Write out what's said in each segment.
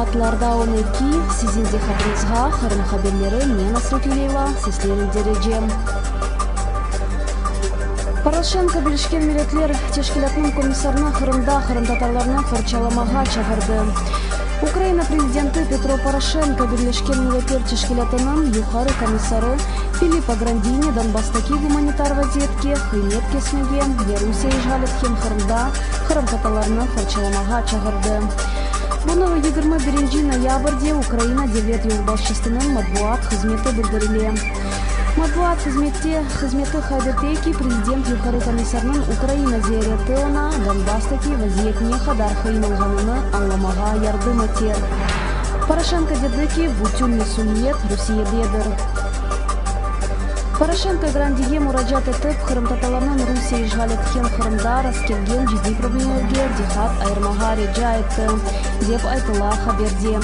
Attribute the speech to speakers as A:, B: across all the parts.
A: Saatlarda on eki, siziñ diqqatıñızğa Qırım haberleri, men Asıl Tüleyeva seslendirecem. Poroşenko Birleşken Milletler Teşkilâtınıñ komissarını Qırımda qırımtatarlarnı qorçalamağa çağırdı. Ukraina prezidenti Petro Poroşenko Birleşken Milletler Teşkilâtınıñ Yuqarı komissarı Filippo Grandini Donbasstaki gumanitar vaziyetke qıymet kesmege ve Rusiye işğal etken Qırımda qırımtatarlarnı qorçalamağa çağırdı. Bunı 21 noyabrde Ukraina devlet yolbaşçısınıñ matbuat hızmeti bildirile. Matbuat hızmette hızmeti qayd ete ki, prezident Yuqarı komissarnıñ Ukraina ziyareti oña Donbasstaki vaziyet ne qadar qıyın olğanını añlamağa yardım eter. Poroşenko dedi ki, bütün mesüliyet Rusiyededir. Poroşenko Grandige muracaat etip, qırımtatarlarnıñ Rusiye işğal etken Qırımda rastkelgen ciddiy problemlerge diqqat ayırmağa rica etti, dep aytıla haberde.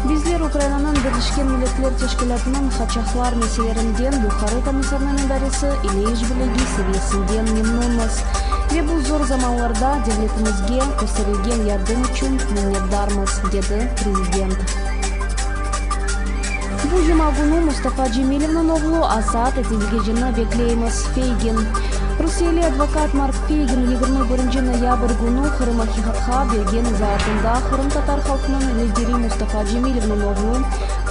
A: Bizler Ukrainanıñ Birleşken Milletler Teşkilâtınıñ qaçaqlar meselelerinden Yuqarı komissarınıñ idaresi ile işbirligi seviyesinden memnunmız ve bu zor zamanlarda devletimizge kösterilgen yardım içün minnetdarmız, dedi prezident. Bu cuma künü Mustafa Cemilevniñ oğlu azat etilgecini bekleymiz, Feygin. Rusiyeli advokat Mark Feygin 21 noyabr künü Qırım Aqiqatqa bergen izaatında qırımtatar halqınıñ lideri Mustafa Cemilevniñ oğlu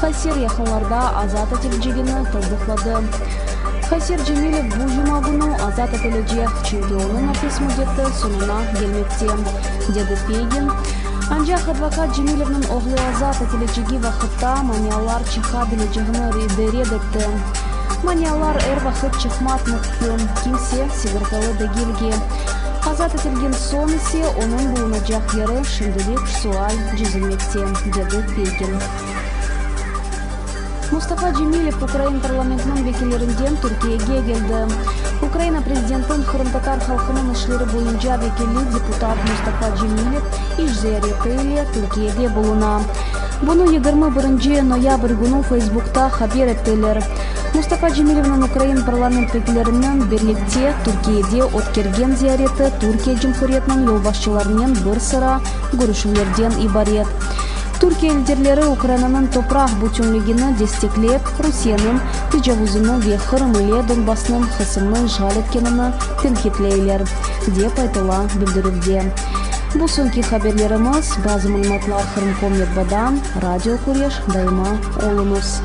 A: Hayser yaqınlarda azat etilecegini tasdıqladı. Hayser Cemilev bu cuma künü azat etilecek, çünki onıñ apis müddeti soñuna kelmekte, dedi Feygin. Ancaq advokat Cemilevniñ oğlu azat etilecegi vaqıtta manialar çıqa bilecegini red etti. Manialar er vaqıt çıqmaq mümkün, kimse sigortalı degil ki. Azat etilgen soñ ise onıñ bulunacaq yeri şimdilik sual çezilmekte, dedi Feygin. Mustafa Cemilev ukrain parlamentiniñ vekillerinden Türkiyege keldi. Ukraina prezidentiniñ qırımtatar halqınıñ işleri boyunca vekili deputat Mustafa Cemilev iş ziyareti ile Türkiyede buluna. Bunı 21 noyabr künü Feysbukta haber ettiler. Mustafa Cemilevniñ ukrain parlament vekillerinen birlikte Türkiyede ötkergen ziyareti Türkiye Cumhuriyetiniñ yolbaşçılarınen bir sıra körüşüvlerden ibaret. Türkiye liderleri Ukrainanıñ topraq bütünligini desteklep, Rusiyeniñ tecavuzını ve Qırım ile Donbassnıñ qısımnı işğal etkenini tenqitleyler, dep aytıla bildirüvde. Bu soñki haberlerimiz, bazı malümatlar Qırımcom metbadan, Radio Küreş, daima oluñız.